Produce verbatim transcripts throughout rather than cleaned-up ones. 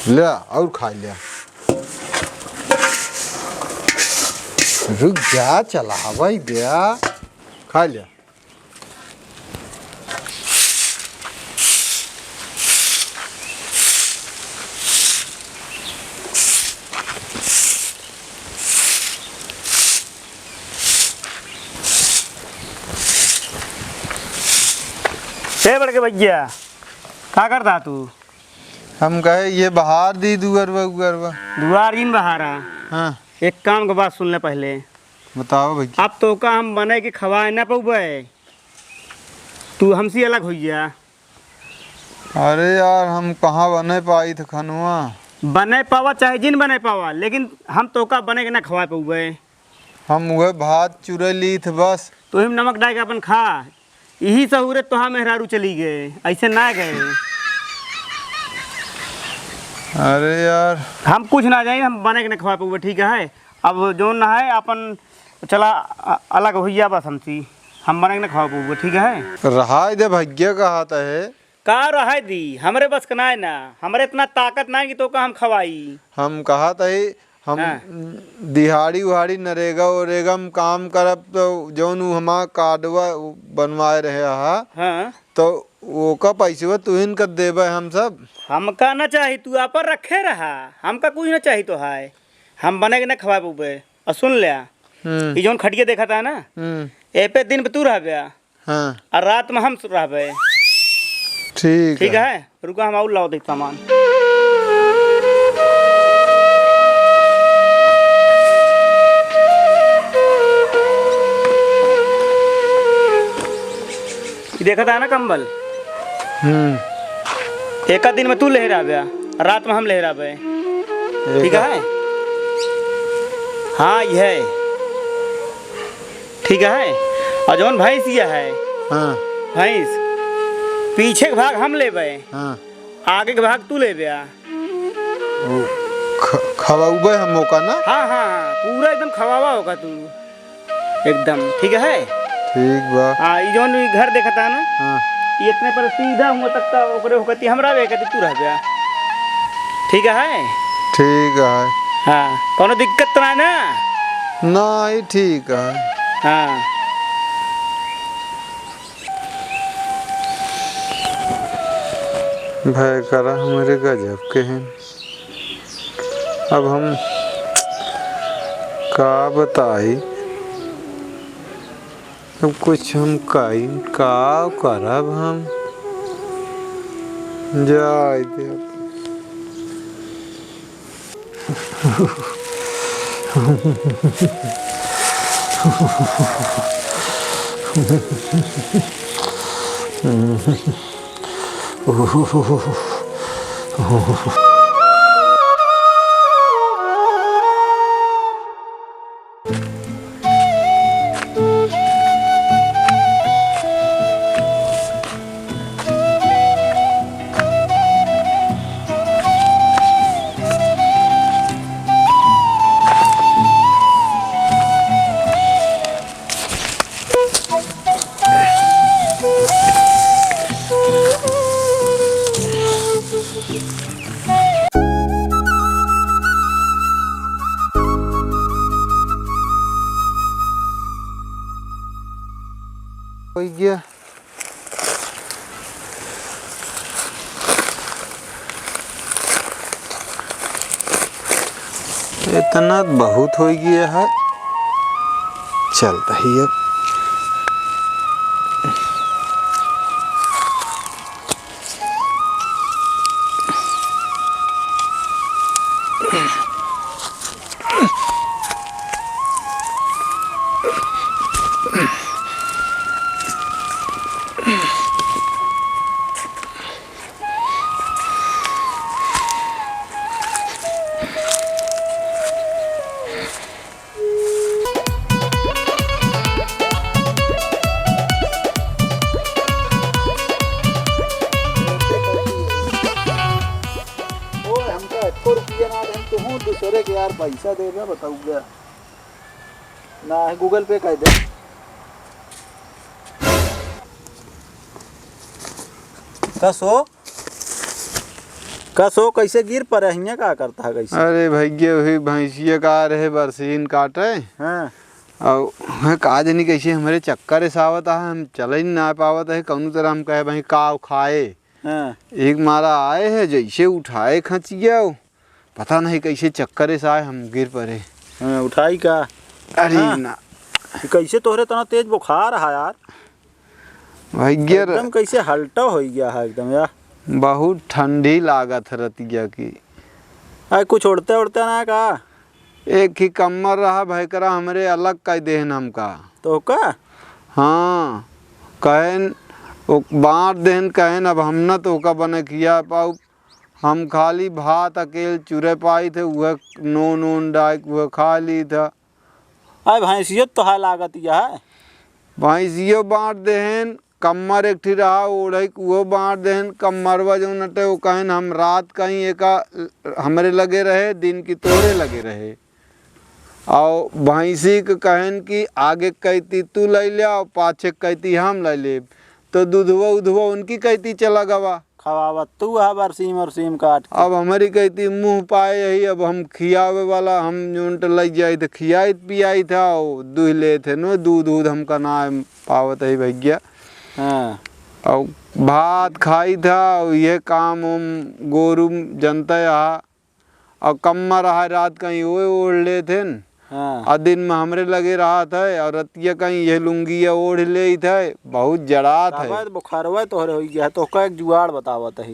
ले, और खाइ ले। रुक जा, चलावइ द्या, खाइ ले। ए बड़के भइया, का करत हा तू? हम कहे, ये बहार दी दुअरवा उअरवा। दुआर जिन बहारा। हाँ। एक काम के बात सुन ले पहिले। बताओ भइया। अब तोका हम बनइ के खवाए ना पउबे, तू हमसे अलग होइ जा। अरे यार, हम कहाँ बनइ पाइत खनवा? बनइ पावा चाहे जिन बनइ पावा, लेकिन हम तोका बनइ के ना खवाए पउबे। हम उहे भात चुरइ लीत बस। तोहिम नमक डाइ के अपन खा। इही सहूरे तोहा मेहरारू चली गए, अइसे ना गए। अरे यार। हम कुछ ना जाई, हम बनइ के ना खवाए पउबे, ठीक है? अब जउन ना है, अपन चला अ-, अलग होइ जा बस हमसे, हम बनइ के ना खवाए पउबे, ठीक है? रहाइ दे, भइया कहत है। का रहाइ दी? हमरे बस के नाहीं ना, हमरे इतना ताकत नाहीं कि तोका हम खवाई। हम कहत है, हम हाँ। दिहाड़ी उहाड़ी, नरेगा ओरेगा में काम करब, तो जउन उ हमार कार्डवा बनवाए रहे हा, हाँ। तो ओका पइसवा तुहिन का देबे हम सब। हमका ना चाही, तू आपन रखे रहा, हमका कुछ ना चाही तो है, हम बनइ के ना खवाए पउबे। और सुन ले, हम्म। ई जउन खटिया देखत है ना, हम्म। ए पे दिन पे तू रहबे, हाँ। और रात में हम रहबे। ठीक ठीक है। है, रुका, हम और लाओ दे सामान। ई देखत है ना कंबल? हम्म। एका दिन में तू लेहे रहबे, रात में हम लेहे रहबे। ठीक है। है? हाँ, यह। ठीक है। और जउन भैंस यह है, हाँ। भैंस, पीछे के भाग हम लेबे, हाँ। आगे के भाग तू लेबे। आ। वो ख-, खवाउबे हम ओका ना? हाँ, हाँ, हाँ, पूरा एकदम खवावा होगा तू। एकदम, ठीक है? ठीक बा। हाँ, ई जउन ई घर देखत है ना? हाँ। ई इतने पर सीधा हुआ तक का ओकरे होकती हमरा बे, कहती तू रहबे। ठीक है? ठीक है। हाँ, कउनो दिक्कत तो ना ना? नहीं, ठीक है। हाँ। भय करा हमरे गजब के हैं। अब हम का बताई, अब कुछ हम काई, का करब हम? जाए दे अब। होइ गया। इतना बहुत होइ गया है, चलता ही अब। ओए, हमका एको रुपया ना देन, तुहूँ दूसरे के यार पैसा देबे, बताऊगा। ना है, Google Pay कर दे। का सो? कसो, कैसे गिर परे हियाँ, का करता है, कैसे? अरे भैया, वही भैंसिया का रहे बरसीन काटे। हाँ। और वह का जनी कैसे हमरे चक्कर से आवत है, हम चले ही ना पावत है, कौनो तरह हम कहे भाई का खाए। हाँ। एक मारा आए है, जैसे उठाए खचिया, पता नहीं कैसे चक्कर से आए, हम गिर परे। हाँ, उठाई का? अरे हाँ। ना। कैसे तोहरे तना तेज बुखार है यार? भैया रे। एकदम कैसे हल्टा हो गया है एकदम यार। बहुत ठंडी लागत है रतिया की। अरे कुछ ओढ़ते ओढ़ते ना का? एक ही कम्मर रहा भैकरा, हमरे अलग कइ देहन हमका। तो का? हाँ, कहन, ओ बाँट देहन, कहन अब हम न तोका बने खिया पाउब। हम खाली भात अकेल चुरे पाइत है, उहे नून ऊन डाइक उहे खा लीत है। अरे भैंसियो तो है लागत यह है। भैंसियो बाँट देहन, कम्मर एक ठी रहा ओढ़ई, उहो बाँट देहन। कम्मरवा जौन अटे, वो कहन हम रात कहीं एका हमरे लगे रहे, दिन की तोरे लगे रहे। और भैंसी के कहन कि आगे कैती तू ले ले और पाछे कैती हम ले लेब, तो दूधवा उधवा उनकी कैती चला गवा। खवावत तू है बरसीम और सीम काट के। अब हमरी कहती मुँह पाए यही, अब हम खियावे वाला, हम जौन ट लग जाई तो खियाइत पियाइत है, और दूध लेत है नो, दूध दूध हमका ना पावत है भैया। हाँ। और भात खाई था, और ये काम उम गोरू जनता यहाँ, और कम्मा रहा रात कहीं ओए ओढ़ लेत हैं। हाँ। और दिन में हमरे लगे रहत है, और रतिया कहीं ये लुंगिया ओढ़ लेत है, बहुत जड़ात है। तबे तो बुखारवा तोहरे हो गया है, तोहका एक जुगाड़ बतावत है।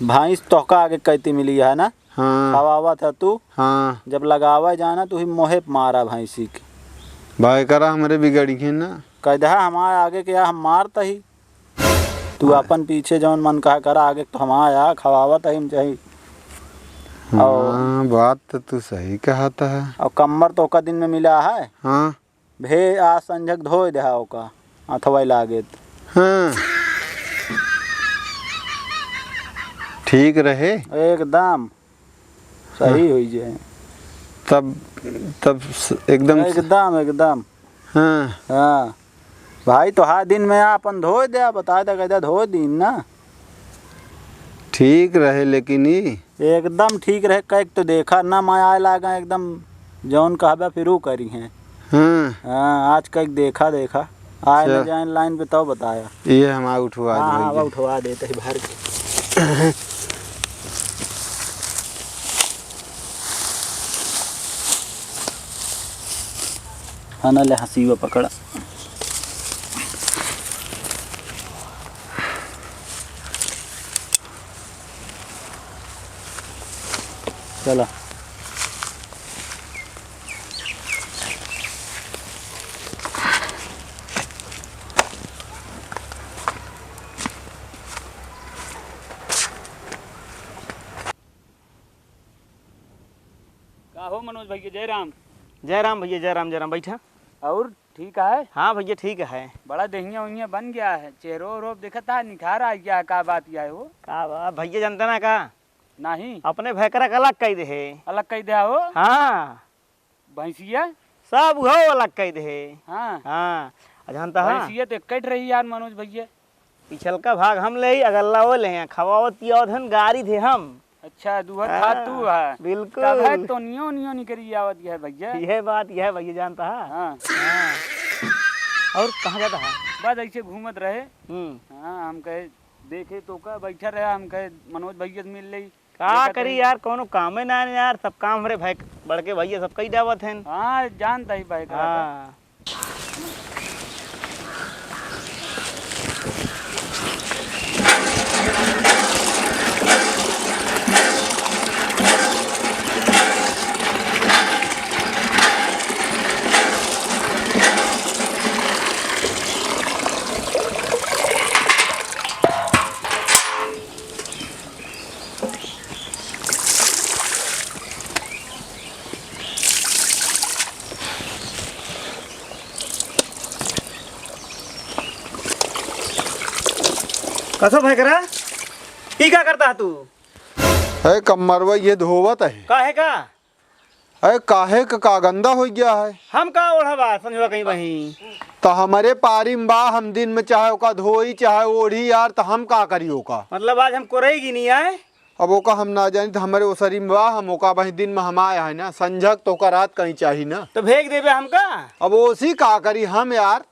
भैंस तोहका आगे कैती मिली है ना? हाँ। खवावत है तू? हाँ। जब लगावे जाना तू ही मोहे मारा भैंसी के। भाई करा हमरे बिगड़ी है ना। कह दे हमारे आगे के या हम मारता ही। तू हाँ। अपन पीछे जौन मन कहा करा, आगे तो हम आया खवावत है हम चाही। हाँ, और बात तो तू सही कहत है। और कम्मर तोहका दिन में मिला है। हाँ। भे आज संझक धोए देहा ओका, अथवा लागे त। हाँ। ठीक रहे। एकदम सही हाँ। होई जाए। तब, तब स-, एकदम स-, एकदम, एकदम। हाँ। हाँ। भाई, तो हा दिन में आपन धोए दे, बता दे, कहता धोए दीन ना। ठीक रहे, लेकिन ई एकदम ठीक रहे, कइक तो देखा ना, मैं आए लागा एकदम, जौन कहबे फिर ऊ करी हैं। हाँ। हाँ, आज कइक देखा, देखा। आए न चल। जाए लाइन पे तब बताया। ये हमारा उठवा दे हाँ, हाँ, भैया। उठवा देते ही भर के। हाँ, ना ले, हंसी वो पकड़ा। चला। का हो मनोज भैया, जय राम। जय राम भैया, जय राम, जय राम, बैठा। और ठीक है? हाँ भैया, ठीक है। बड़ा देहिया उहिया बन गया है, चेहरो ओहरो देखत है, निखार आ गया है, का बात यह है हो? का बा-, भैया जानते ना का? नहीं। अपने भैकरा का अलग कइ देहे। अलग कइ देहा हो? हाँ। भैंसिया? सब उहो अलग कइ देहे। हाँ। हाँ। आ जानता है? भैंसिया तो एक कट रही यार मनोज भैया। पिछलका भाग हम लेई, अगल्ला वो लेई, खवावत पियावत हन, गारी दे हम। अच्छा, दूहत हाँ, खात तू है। बिल्कुल। तब है तो नियो नियो निकरी आवत है भैया। यह बात, यह भैया जानता है। हाँ। हाँ। और कहाँ जाता है? बस ऐसे घूमत रहे। हम्म। हाँ, हम कहे, देखे तो का बैठा रहा, हम कहे, मनोज भैया से मिल लेई। का देखत करी हई। यार, कौनो कामे ना है यार, सब काम हमरे भाई, बड़के भैया सब कई जावत हैं। हाँ, जानता ही भाई का। हाँ। कसो भैकरा, ई का करता है तू? ए कम्मरवा, ये धोवत है। काहे का? अरे काहे क-, का गंदा होइ गया है? हम का ओढ़बा संझवा कहीं बही? त हमरे पारी में बा, हम दिन में चाहे ओका धोई, चाहे ओढ़ी यार, त हम का करी ओका? मतलब आज हम कोरई गिनी आए? अब ओका हम ना जानी, त हमरे ओसरी में बा, हम ओका वही दिन में हम आए हैं ना, संझक तो ओका रात कहीं चाही ना। तो भेज देबे हमका। अब ओसी का करी हम यार।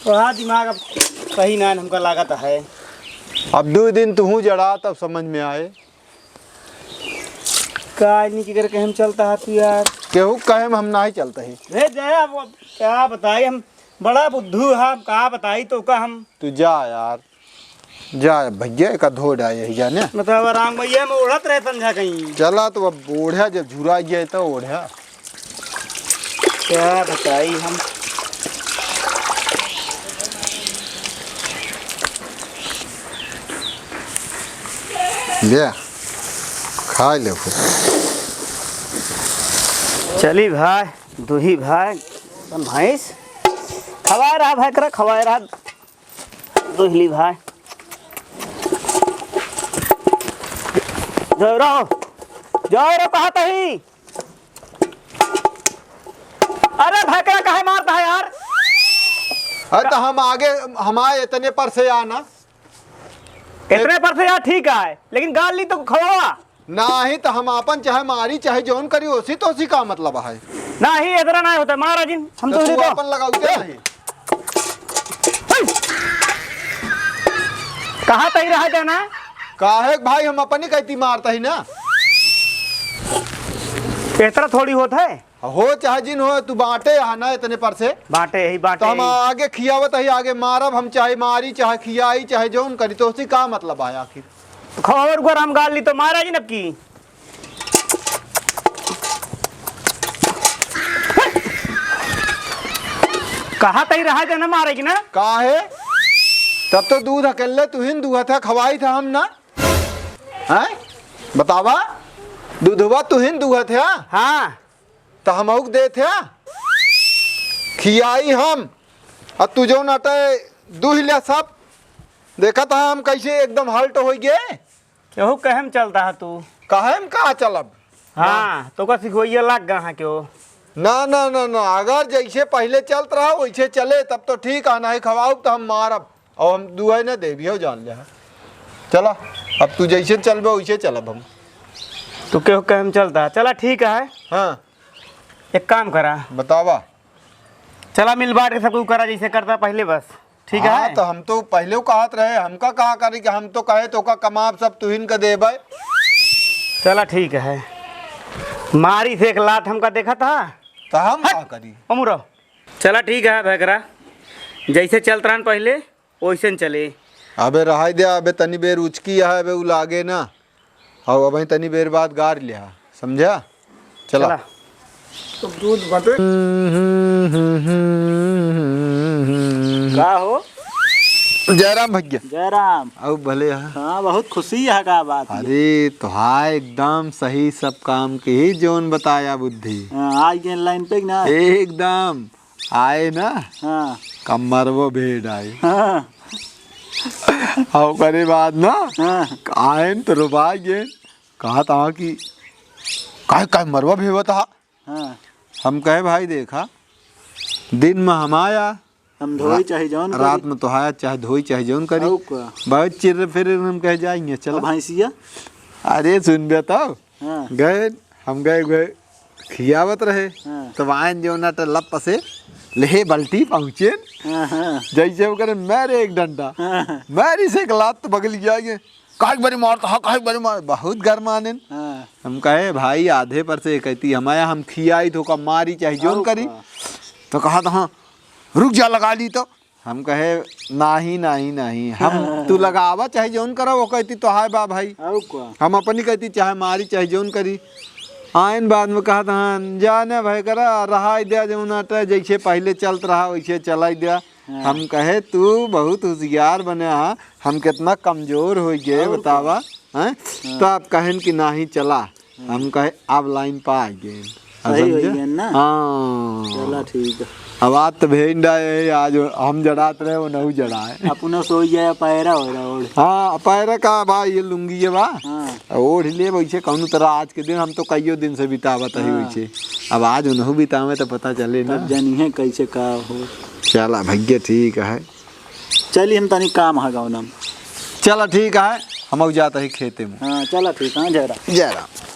तो हाँ, दिमाग अब सही ना हमका लागत है। अब दो दिन तुहूँ जड़ा, तब समझ में आए। का नहीं, केकर कहे हम चलता है तू यार? केहू कहे हम, हम नाही चलता ही। भेज दे, अब, अब क्या बताई हम, बड़ा बुद्धू है, हम का बताई तो का हम। तू जा यार, जा भैया, एका धो डाय यही जाने। मतलब राम भैया में ओढ़त रहे संझा कहीं। चला तो अब ओढ़ा, जब झुरा गया तो ओढ़ा। क्या बताई हम। ले, खाइ ले खूब। चली भाई, दुही भाई, अपन भैंस खवाए रहा भाई, करा खवाए रहा, दुहली भाई। जय रहो, जय रहो, कहा तही। अरे भाई, करा काहे मारता है यार? अरे तो हम आगे, हम आए इतने पर से आना। इतने पर से यार ठीक है, लेकिन गाल ली तो खवावा। नाही तो हम आपन चाहे मारी, चाहे जौन करी, ओसी तो ओसी का मतलब है। नाही, इतना नाही होता, मारा जिन, हम तो तो तू देखो। आपन लगाऊ के नाही। कहा तही रहा जाना? काहे भाई, हम अपनी कहती मारता ही ना। इतना थोड़ी होता है। हो चाहे जिन हो, तू बांटे यहाँ ना इतने पर से। बांटे यही, बांटे तो हम यही। आगे खियावत ही, आगे मारब हम, चाहे मारी, चाहे खियाई, चाहे जौन करी, तो ओसी का मतलब है आखिर? तो खबर उगर हम गाल ली तो मारा जिन अब की। कहा तही रहा जाना मारे की ना। काहे? तब तो दूध अकेले तुहिन दुहत है, खवाई था हम ना। हैं? बतावा, दूधवा तुहिन दुहत है। हाँ। त हमहू के देत है, खियाई हम। आ तू जौन अटे दुहि ले सब। देखत ह हम कैसे एकदम हल्ट होइ गे। केहू कहे में चलता है तू। कहे में का चलब? हाँ, तो का सिखवैया लाग गा हाँ केहू। ना, ना, ना, ना, अगर जैसे पहिले चलत रहा वैसे चले तब तो ठीक है, नहीं खवाऊ तो हम मारब। और हम दुआई ना देबी हो जान ले। चला, अब तू जैसे चलबे वैसे चलब हम। तू केहू कहे में चलता है। चला ठीक है। हाँ। एक काम करा। बतावा। चला मिल बांट के सब कुछ करा जैसे करता पहिले बस। ठीक हाँ, है? तो हम तो पहिले कहत रहे, हमका कहा करी कि हम तो कहे तो का कमाब सब तुहिन का देबे। चला ठीक है। मारी से एक लात हमका देखा था। तो हम हट! का करी? अमुरो। चला ठीक है भैकरा, जैसे चलत रहन पहिले वैसे न चले। अबे रहाई दे, अबे तनी बेर उचकी है, अबे उ लागे ना। अउ अबहीं तनी बेर बाद गार लिहा, समझा? चला। चला। तो दूध बटे। का हो? जयराम भैया। जयराम। अउ भले हा। हाँ, बहुत खुशी है, का बात है? अरे, तोहार एकदम सही सब काम की ही जौन बताया बुद्धि। हाँ, आज के लाइन पे ना? एकदम। आए ना, हाँ। कमरवो भेड़ आए। हाँ। अउ ओकरे बाद ना, हाँ। आएन तो रोबा गए। कहा था कि काहे, काहे मरवा भेवत हा? हाँ। हम कहे, "भाई देखा, दिन में हम आया, हम धोई रा-, चाहे जौन रात करी। में तो आया, चाहे धोई, चाहे जौन करी।" अउ का? बहुत चिर फिर हम कहे, "जाएंगे, चलो।" अब भैंसिया? अरे सुन बे तो, हाँ। गए, हम गए, गए, खियावत रहे। हाँ। तब आएन जो ना, तो लप से लेहे बल्टी पहुँचे। हाँ, हाँ। जैसे वो करे, मारे एक डंडा। हाँ, हाँ। मारी से एक लात तो बगल गया ये। काहे बरे मारता, हाँ, काहे बरे मार, बहुत गरमानेन। हाँ। हम कहे, "भाई, आधे पर से कहती, हम आया, हम खियाई तो का मारी, चाहे जौन अउ करी।" का? तो कहा था, "हाँ, रुक जा, लगा ली तो।" हम कहे, "नाही, नाही, नाही, हम, तू लगावा चाहे जौन करा, वो कहती तो हाय बा भाई। अउ का? हम अपनी कहती चाहे मारी, चाहे जौन करी।" आएन बाद में कहत हन, "जाने भाई करा, रहाई द्या जौन अटे, जैसे पहिले चलत रहा, वैसे चलाई द्या।" हाँ। हम कहे, "तू बहुत होशियार बने हा, हम कितना कमजोर होइ गए, अउ का? बतावा, हैं?" हाँ। तो आप कहन कि नाही चला। हम कहे, "अब लाइन पा गए।" सही हो समझे? गए ना? हाँ। चला, ठीक है। अब आज तो भेंडा है, आज हम जड़ात रहे, वो नहु जड़ा है। अपना सो गया, पैरा हो रहा, ओढ़। हाँ, पैरा का बा, ये लुंगी है बा। हाँ। ओढ़ ले वैसे, कौनो तरह आज के दिन हम तो कईयो दिन से बितावत है हाँ। वैसे। अब आज उनहु बितावे तो पता चले ना। तब जानी है कैसे का हो। चला भैया, ठीक है। चली, हम तनी काम है गाँव नाम। चला, ठीक है। हमहू जात ही खेते में। हाँ, चला ठीक, हाँ, जय राम। जय राम।